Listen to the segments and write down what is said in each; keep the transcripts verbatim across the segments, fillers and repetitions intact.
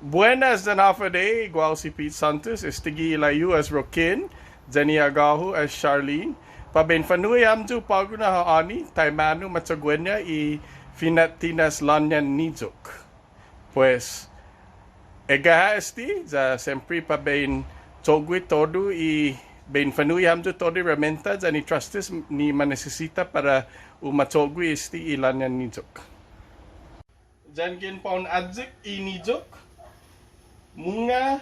Buenas yan Håfa Adai, guåhu si Pete Santos, estague' i lahi-hu as Rokin, yan i a'gå-hu as Charlene. Para bai in fa'nu'i hamyo på'go na ha'åni, taimanu ma cho'gue-ña i fina'tinas låñan niyok. Pues, egga' ha' este, ya siempre para bai in cho'gue todu i, bai in fa'nu'i hamyo todu i herramienta yan i trastes ni ma nisisita para u ma cho'gue este i låñan niyok. Yanggen para un ayek i niyok, mungnga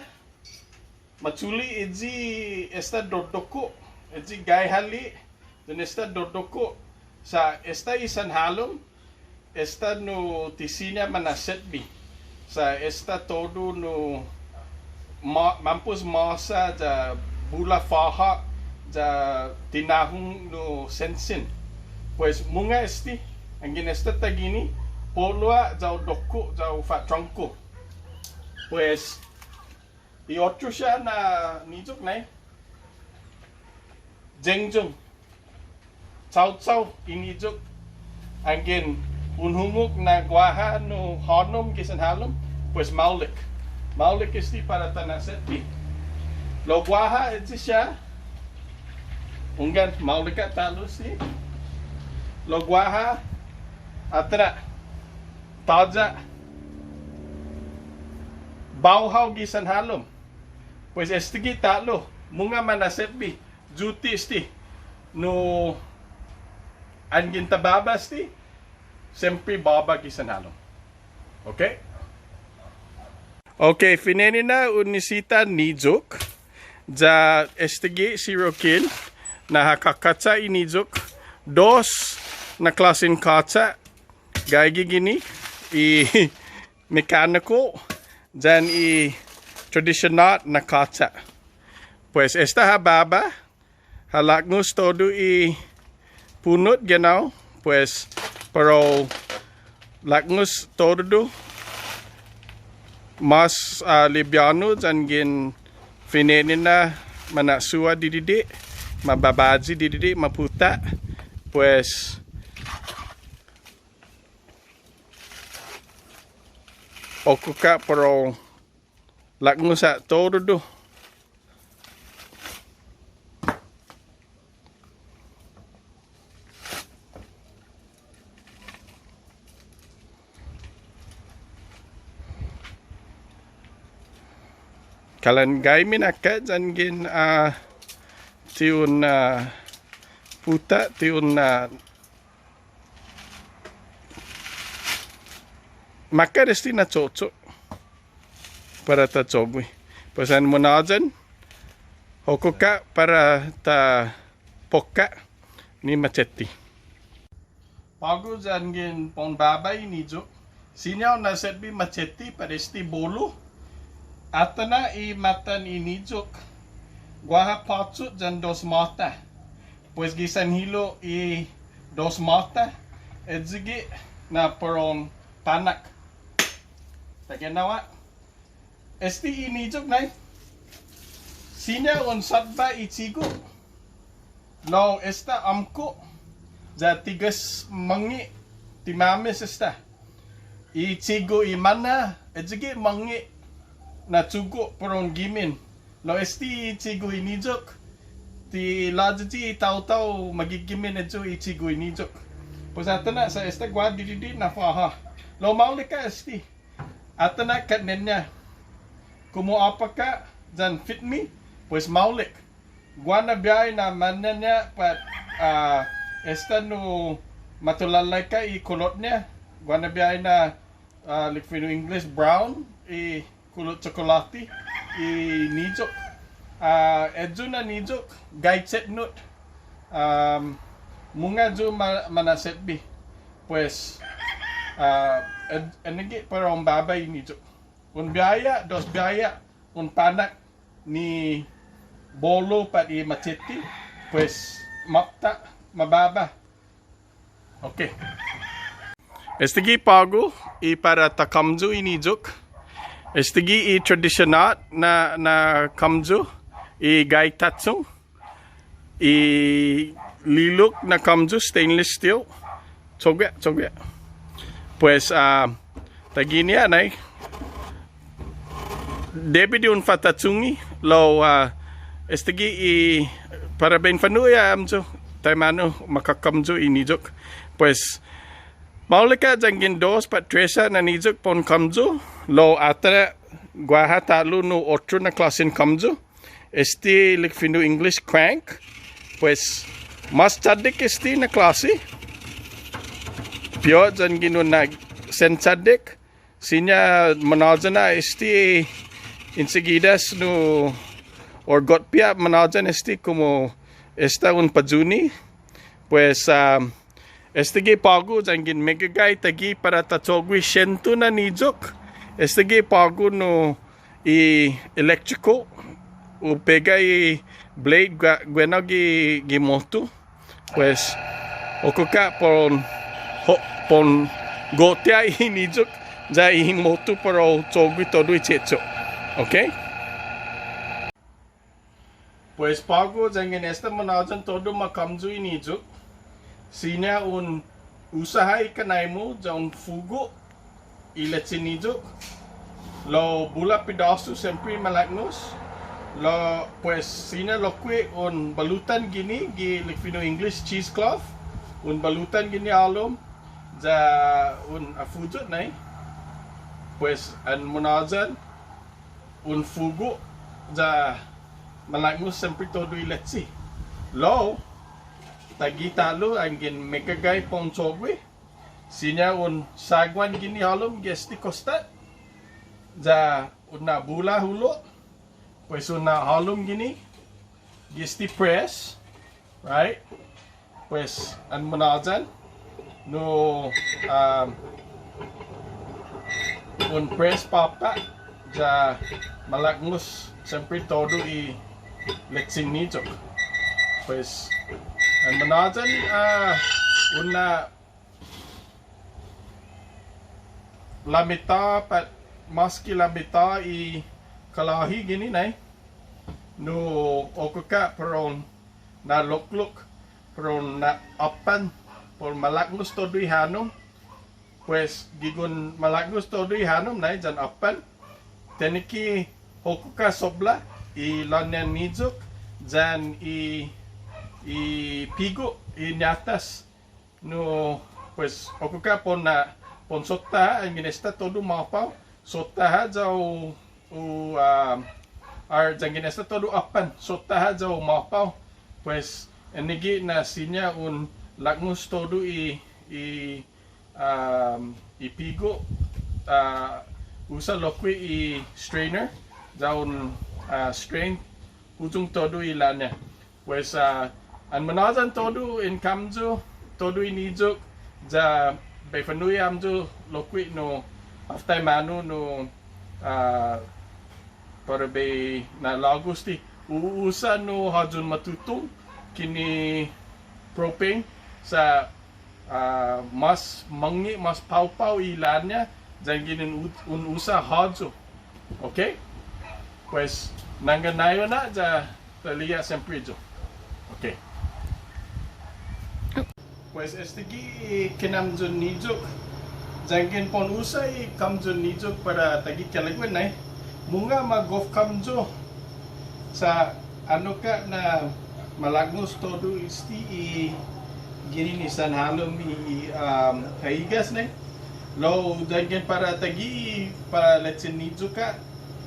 ma chule' eyi esta dodoko', eyi gai hale', yan esta dodoko', sa' esta i sanhalom, esta nu ti siña mana'setbe, sa' esta todu nu ma-, mampos måsa ya bula fåha ya ti nahong nu sensen. Pues mungnga este, anggen esta taiguini, polu ha' ya u doko' ya u fa'trongko. Pues i otro siha na niyok nai. Yengyong. Chaochao i niyok. Anggen un hungok na guaha nu hånom gi sanhalom, pues maolek. Maolek este para ta na'setbe. Lao guaha eyi siha. Hunggan, maolek ha' ta'lo este. Lao guaha, atan ha'. Tåya'. Bao hao gi sanhalom. Pues estague' ta'lo, mungnga mana'setbe, yute' este, nu anggen ta båba este, siempre båba gi sanhalom. Okay? Okay, fine'nina un nisisita niyok, ya estague' si Rokin, na ha kåcha' i niyok, dos na klåsen kåcha', gaige guini, i mekåniko, yan i tradisionåt na kåcha'. Pues esta ha båba, ha laknos todu i punot, you know, pues, pero laknos todu, mas, ah, libiånu, yanggen fine'nina mana'suha didide', ma babayi didide', ma puta', pues, Hokkok ha' para u laknos ha' todu. Kalan gai minakkat yanggen, ah, ti un, ah, puta', ti un, ah, Makkat este na cho'cho' para ta cho'gue. Pues an munhåyan, hokkok ha' para ta pokka ni macheti. På'go yanggen para un baba i niyok. Siña un na'setbe macheti pat este bolu. Atan ha' i matan i niyok. Guaha påchot yan dos måta. Pues gi sanhilo' i dos måta, ayugue' na para un panak. Taiguenao ha'. Este i niyok nai. Siña un sotba i chigo'. Lao esta åmko'. Ya tigas månnge' ti mames esta. I chigo' i manna, ayugue' månnge' na chugo' para un gimen. Lao este i chigo' i niyok. Ti låyi i taotao magigimen ayu i chigo' i niyok. Pues atan ha' sa' esta guaha didide' na fåha. Lao maolek ha' este. Atan ha' katnen-ña. Komu å'paka' yan fitme, pues maolek. Guaha na biahi na manna-ña pat, ah, esta nu matulalaika i kulot-ña. Guaha na biahi na, ah, like fino' English brown, i kulot chokolåte, i niyok. Ah, ayu na niyok, gai chetnot. Um, mungnga ayu ma-, mana'setbe. Pues, ah, en-, enague' para un baba i niyok. Un biahi ha', dos biahi ha', un panak ni bolu pat i macheti, pues, måpta, mababa. Okay. Estague' på'go i para ta kåmyu i niyok. Estague' i tradisionåt na, na kåmyu, i gai tachong. I lilok na kåmyu stainless steel. Cho'gue, cho'gue. Pues, ah, taiguini ha' nai. Debi di un fa'ta'chungi, lao, ah, estague' i, para bai in fa'nu'i hamyo, taimanu makakåmyo i niyok. Pues, maolek ha' yanggen dos pat tres ha' na niyok para un kåmyo, lao atan ha' guaha ta'lo nu otro na klåsen kåmyo. Este ilek fino' English crank, pues, mas chaddek este na klåse. Pi'ot yanggen un na'sen chaddek, siña munhåyan ha' este insigidas nu or gotpe ha' munhåyan este komo esta un payuni. Pues, ah, estague' på'go yanggen meggagai taiguihi para ta cho'gue siento na niyok. Estague' på'go nu i electrical u pega i blade gua-, guenao gi, gi motu. Pues, o'kok ha' para un, ho-, para un go'tia i niyok ya i motu para u cho'gue todu i che'cho'. Okay? Pues på'go yanggen esta munhåyan todu makåmyo i niyok. Siña un usa ha' i kanai-mu ya un fugo' i lechen niyok. Lao bula pedåsu siempre malaknos. Lao pues siña lokkue' un balutan guini gi ilek fino' English cheesecloth. Un balutan guini hålom ya un afuyot nai. Pues an munhåyan un fugo' ya malaknos siempre todu i leche. Lao taiguihi ta'lo anggen meggagai para un cho'gue. Siña un saguan guini hålom gi este kostat. Ya un na'bula hulo'. Pues un na'hålom guini gi este press. Right? Pues, an munhåyan, nu, um, un press påpa', ya malaknos siempre todu i lechen niyok. Pues, an munhåyan, ah, un na lamita, pat mås ki lamita i kalåhi guini nai. Nu, o'kok ha' para un na'loklok, para un na'åpan, para malaknos todu i hånom. Pues, gigon malaknos todu i hånom nai, yan åpan. Tiene ki hokkok ha' sopbla i låñan niyok, yan i, i pigo', i ñatas. Nu, pues, o'kok ha' para un na, para un sotta ha', anggen esta todu måpao. Sotta ha' ya u, u, ah, or yanggen esta todu åpan. Sotta ha' ya u måpao. Pues, enague' na siña un laknos todu i, i, um, i pigo', ah, usa lokkue' i strainer, ya un, ah, strain, huyong todu i låña. Pues, ah, an munhåyan todu in kåmyo, todu i niyok, ya bai fa'nu'i hamyo lokkue' nu, håf taimanu nu, ah, para bai na'lågu este, u usa nu håyon matutong, kini propane, sa' ah, mås månnge', mås paopao i låña, yanggen un u-, un usa håyo. Okay? Pues, nangga nai yu' na, ya ta li'e' siempre yu'. Okay. Pues, estague' i kinamyon niyok. Yanggen para un usa i kamyon niyok para taiguihi kelaguen nai. Mungnga magof kamyo. Sa' annok ha' na malaknos todu este i ginen i sanhalom i, um, haigas nai. Lao yanggen para taiguihi para lechen niyok ha',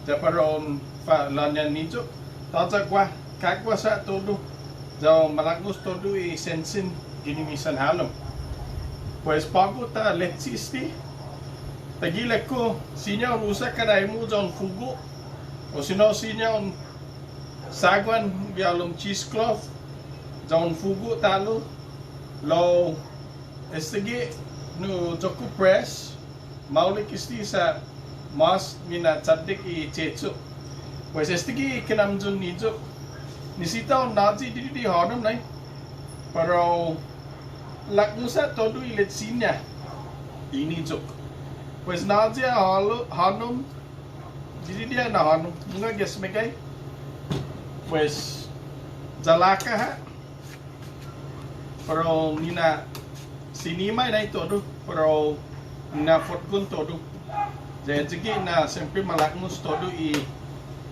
ya para un fa-, låñan niyok. Tåya' guaha, kåguas ha' todu. Ya malaknos todu i sensen ginen i sanhalom. Pues på'go ta leche este. Taiguihi ilek-hu, siña un usa kanai-mu ya un fugo'. O sino siña un saguan gi halom cheesecloth, ya un fugo' ta'lo, lao estague' nu iyo-ku press, maolek este sa' mås mina'chaddek i che'cho'. Pues estague' i kinamyon niyok, nisisita un nå'yi didide' hånom nai, para u laknos ha' todu i leche-ña i niyok. Pues nå'yi ha' hålo-, hånom, didide' ha' na hånom, mungnga gi as meggai. Pues, ya laka ha', para u nina'sinima nai todu, para u nina'fotgon todu. Ya ayu gi na siempre malaknos todu i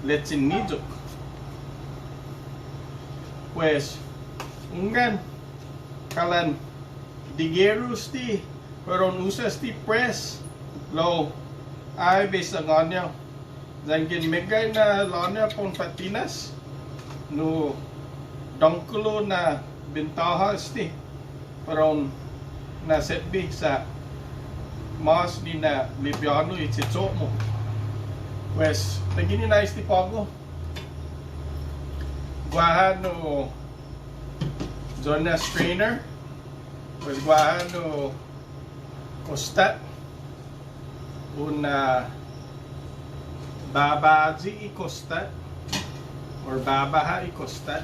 lechen niyok. Pues, hunggan, kalan dikeru este, pero un usa este press, lao ai bai sangåni hao. Yanggen meggai na låña pon fa'tinas, nu dångkolo na bentaha este, para un na'setbe sa' mås ni na'libiånu i che'cho'-mu. Pues, taiguini nai este på'go. Guaha nu iyo na strainer. Pues guaha nu kostat. Un, ah, baba ayu i kostat, or babaha i kostat.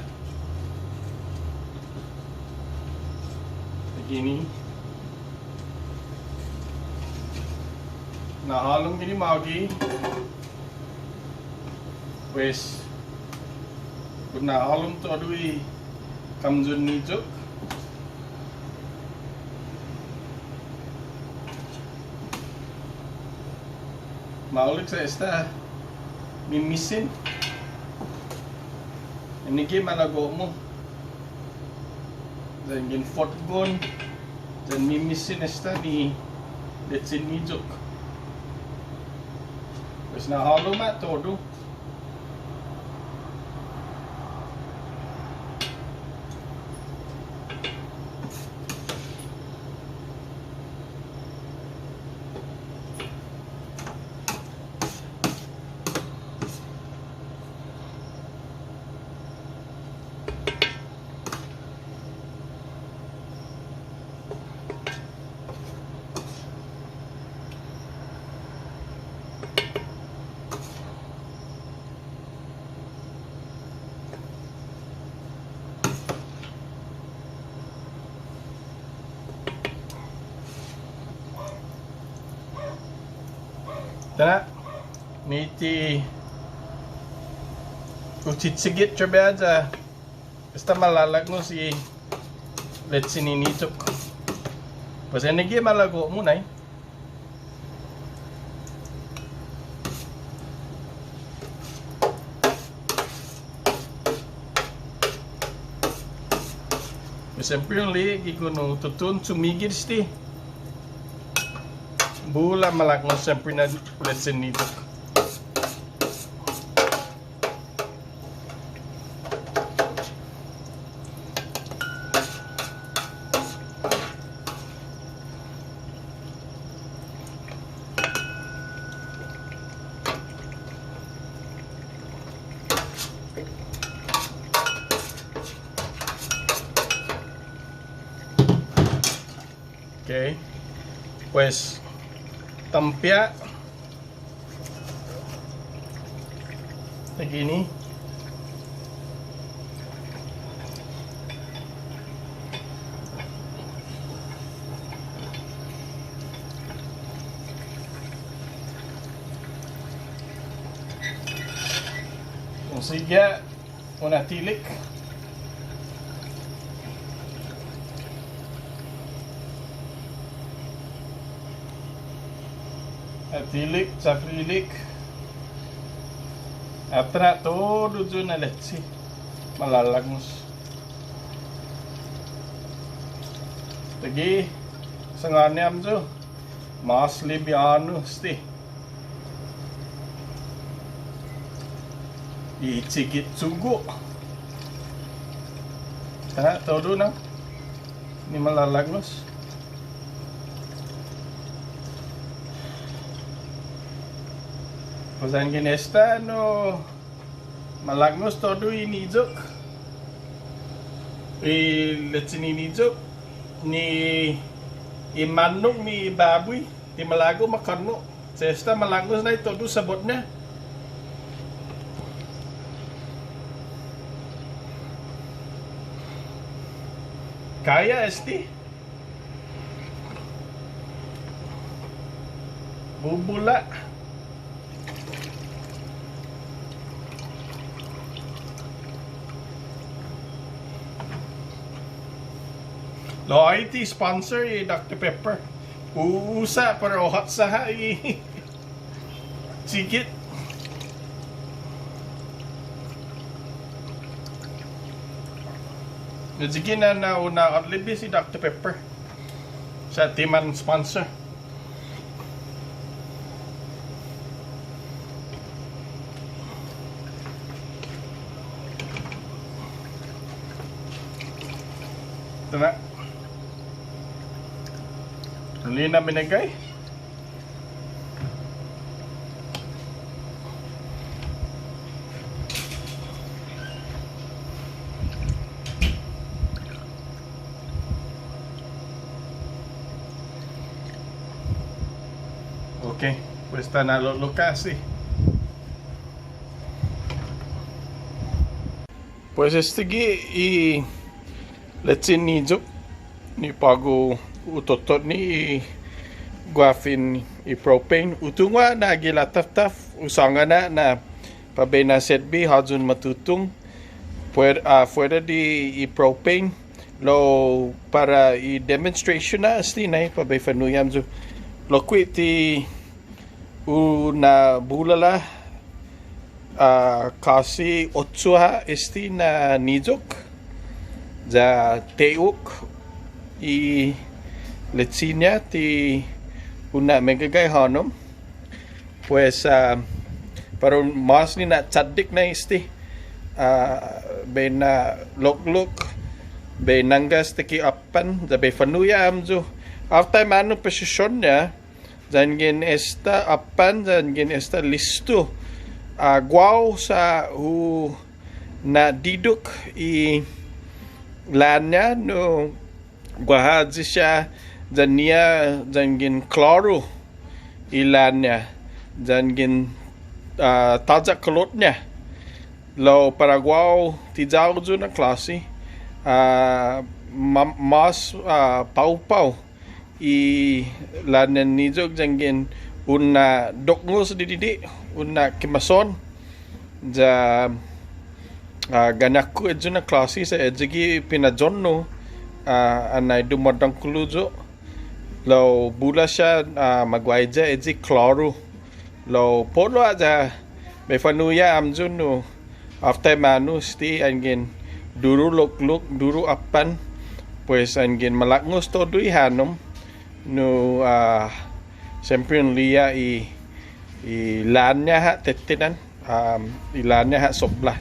Taiguini. Na'hålom guini mågi. Pues, put na'hålom todu i kamyon niyok. Maolek sa' esta mimisin. Enague' malago'-mu. Yanggen fotgon, yan mimisin esta ni lechen niyok. Pues na'hålom ha' todu. Tåya', ni ti hu chichigit trabiha ya esta malalaknos i lechen niyok. Pues enague' malago'-mu nai. Siempre un li'e' gi kinu tutuhon chumigit este. Bula malaknos siempre na lechen niyok. Okay. Pues, tampia. Taiguini. Kung sigi ha', un atilik. Atilik, chafrilik. Atan ha' todu iyo na leche. Malalaknos. Taiguini, sangåni hamyo. Mås libiånu este. I chigit sugo'. Atan ha' todu na. Ni malalaknos. Pues yanggen esta no malaknos todu i niyok. I lechen niyok. Ni i månnok ni i babui. Ti malago' makånno'. Sa' esta malaknos nai todu sabot-ña. Kaya este. Bubula'. Lao ai ti sponsor i Doctor Pepper. Hu usa para u hot sa' ha' i chigit. Ni sigi na, na un å'libi si Doctor Pepper. Sa' ti man sponsor. Esta na. Li'e' na meggai. Okay, pues ta na'lo'lo' kasi. Pues estague' i lechon niyok ni på'go hu tototnge i guafen i propane. Hu tungo' na gi lataftaf hu sångan na, na para bai na'setbe håyi un matutung. Fuera, ah, fuera di i propane, lao para i demonstration na este nai para bai fa'nu'i hamyo. Lokkue' ti un na'bulala, ah, kasi ocho ha' este na niyok. Ya te'ok i lechon-ña ti un na'meggai hånom. Pues, ah, para un mas ni na'chaddek na este, ah, bai na'loklok, bai nanggas takhik åppan, ya bai fa'nu'i hamyo håftaimanu position-ña, yanggen esta åppan, yanggen esta listo. Ah, guåhu sa' hu na'didok i lån-ña nu guaha siha ya-ñiha yanggen klåru i lån-ña yanggen, ah, tåya' kulot-ña. Lao para guåhu ti ya-hu ayu na klåsi, ah, ma-, mas, ah, paupao i lån niyok yanggen un na'dokngos didide', un na'kemason. Ya, ah, gaña-ku ayu na klåsi sa' ayu gi pinayon-hu, ah, anai dumådangkolo yu'. Lao bula siha, ah, maguaiya ayu klåru. Lao po'lo ha' ya bai fa'nu'i hamyo nu håftaimanu este yanggen duru loklok, duru åppan, pues yanggen malaknos todu i hånom, nu, ah, siempre un li'e' i, i lån-ña ha' tetehnan, um, i lån-ña ha' sopbla.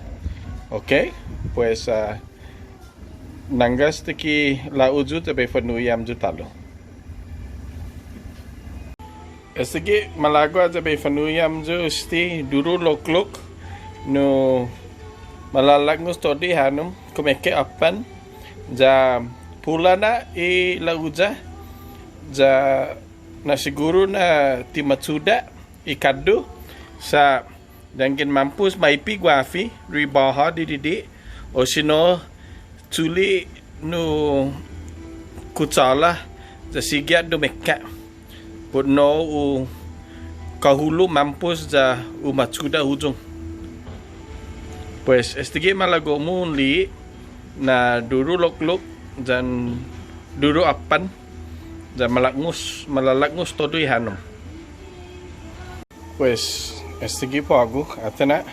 Okay? Pues, ah, nanggas takhik la'uyu ya bai fa'nu'i hamyo ta'lo. Estague' malago' ya bai fa'nu'i hamyo este duru loklok, nu malalaknos todu i hånom, kumeke åppan, ya pulan ha' i la'uya, ya na'siguru na ti machudda' i kåddu, sa' yanggen mampos maipe guåfi, ribåha didide', osino chule' nu kuchåla, ya sigi ha' dumekka'. Put no hu kahulo' mampos ya hu machudda' huyong. Pues, estague' malago'-mu un li'e' na duru loklok yan duru åppan, ya malaknos, malalaknos todu i hånom. Pues, estague' på'go, atan ha',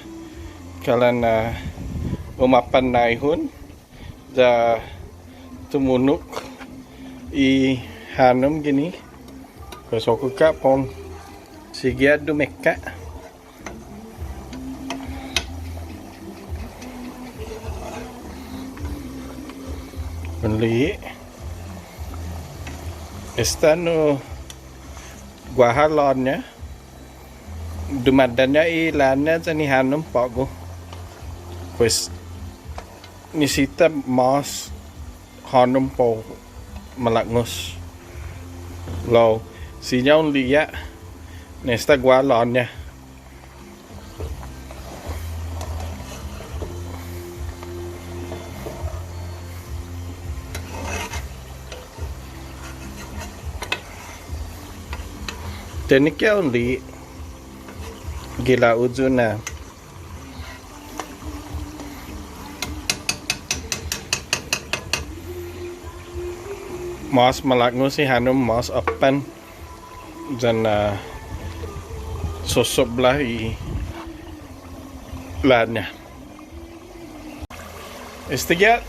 kalan, ah, umappan na ihon, ya tumunok i hånom guini. Pues, hokkok ha' para un sigi ha' dumekka'. Un li'e'. Esta nu guaha lån-ña. Dumådaña' i lån-ña yan i hånom på'go. Pues, nisisita mas hånom para u malaknos. Lao, siña un li'e' na esta guaha lån-ña. Tieneki un li'e' gi la'uyu na mas malaknos i hånom, mas åppan, yan, ah, sosopbla i lån-ña. Estague' ha',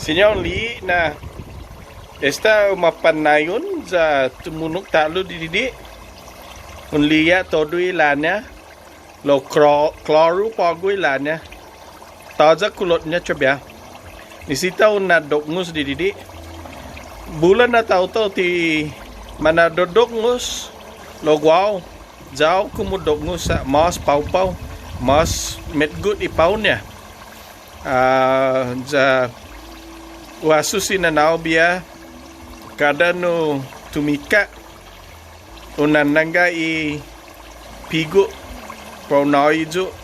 Siña un li'e' na esta u mapanayun ya tumunok ta'lo didide'. Un li'e' todu i låña. Lao kla-, klåru på'go i låña. Tåya' kulot-ña trabiha. Nisisita un na'dokngus didide'. Bula na taotao ti mana'dodokngus. Lao guåhu. Ya-hu komu dokngus sa' mås paopao. Mås metgot i pao-ña. Ah, ya hu hasso si nanå-hu biha, kada nu tumika', un nangga i pigo', para u nå'i yu',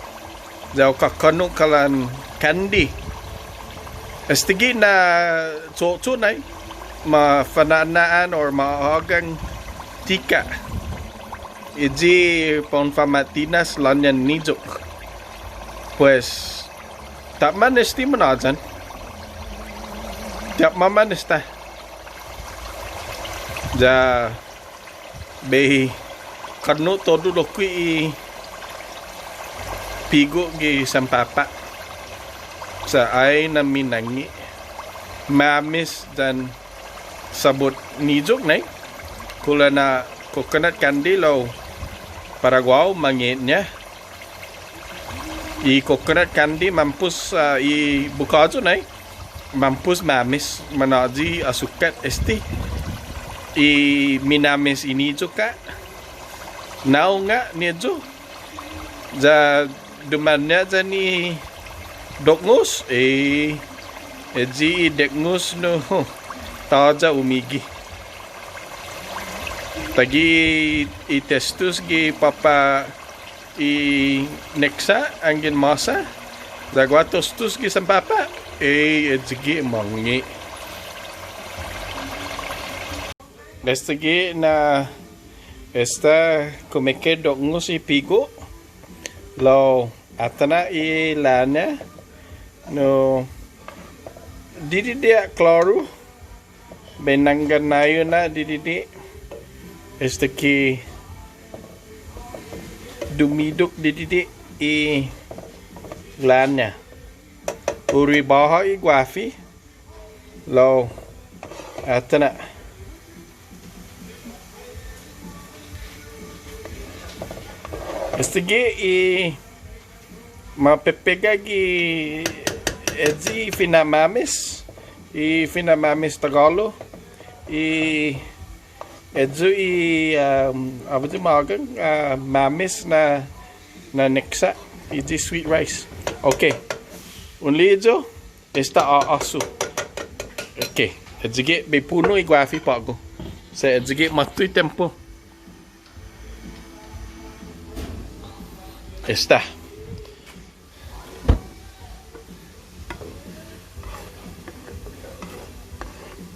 ya u kakånno' kalan kandi. Estague' na cho'cho' nai, mafa'na'na'an or ma'ågang tika. Eyi para un fama'tinas låñan niyok. Pues, ti åpmam este munhåyan. Ti åpmam esta. Ya bai kånno' todu lokkue' i pigo' gi sanpapa'. Sa' ai na minange'. Mames yan sabot niyok nai. Kulan na coconut candy lao para guåhu mange'-ña. I coconut candy mampos, ah, i bokåyu nai. Mampos mames, manå'yi asukkat este. I minames i niyok ha'. Nao nga' ni eyu. Ya dumåña' yan i dokngus, eh, eyi i dokngus nu, tåya' umigi. Taiguihi i testos gi påpa' i neksa' anggen måsa, ya guaha testos gi sanpapa', eh, eyi gi månnge'. Estague' na esta kumeke dokngus i pigo', lao atan ha' i låña, nu, didide' ha' klåru, bai nangga nai yu' na didide', esta ki dumidok didide' i låña. Hu ribåha i guåfi, lao, atan ha'. Estague' i mapepega gi eyi fina'mames, i fina'mames Tagålu, i eyu i, um, håfa eyu mågang, ah, mames na, na neksa', eyi sweet rice. Okay. Un li'e' eyu, esta å'asu. Okay. Eyi gi bai puno' i guåfi på'go. Sa' eyi gi måtto i tiempo. Esta.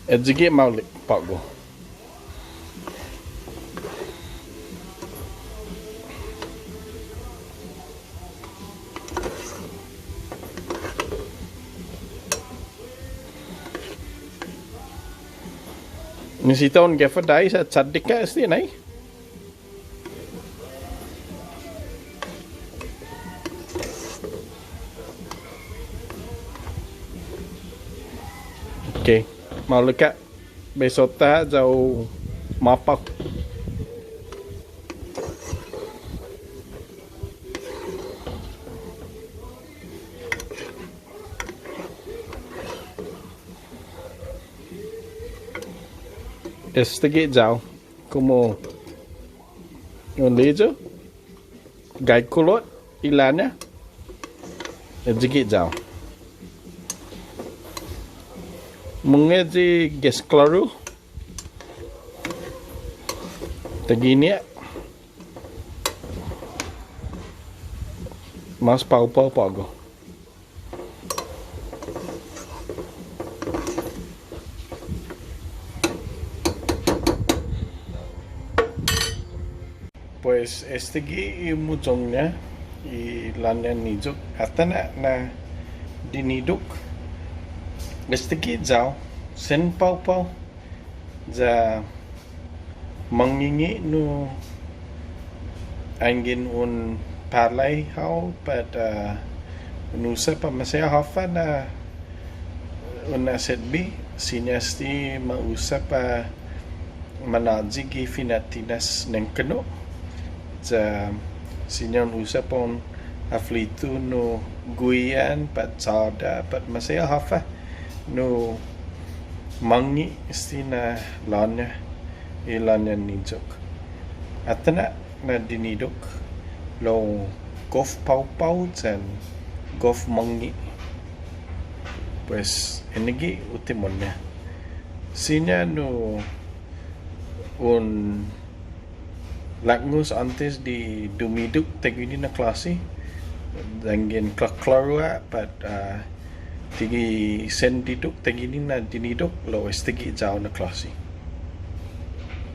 Eyi gi maolek på'go. Nisisita un gef adai sa' chaddek ha' este nai. Okay, maolek ha'. Bai sotta ha' ya u måpao. Estague' ya-hu. Komu un li'e' eyu, gai kulot i låña. Eyi gi ya-hu. Mungnga eyi ges klåru. Taiguini ha'. Mas paopao på'go. Pues, estague' i humuyong-ña, i låñan niyok, atan ha' na dinidok. Estague' ya-hu, sen paopao. Ya månnge' nu anggen un pålai hao pat, uh, un usa para maseha håfa na, uh, Un na'setbe, siña este ma usa para manåyi gi fina'tinas nengkanno'. Ya siña un usa para un aflitu nu guihan, pat chåda', pat maseha håfa nu månnge' este na låña, i låña niyok. Atan ha' na dinidok, lao gof paopao yan gof månnge'. Pues, enague' uttimo-ña. Siña nu un laknos åntes di dumidok taiguini na klåsi, yanggen klåklåru ha' pat, ah, ti gi sen didok taiguini na dinidok, lao estague' ya-hu na klåsi.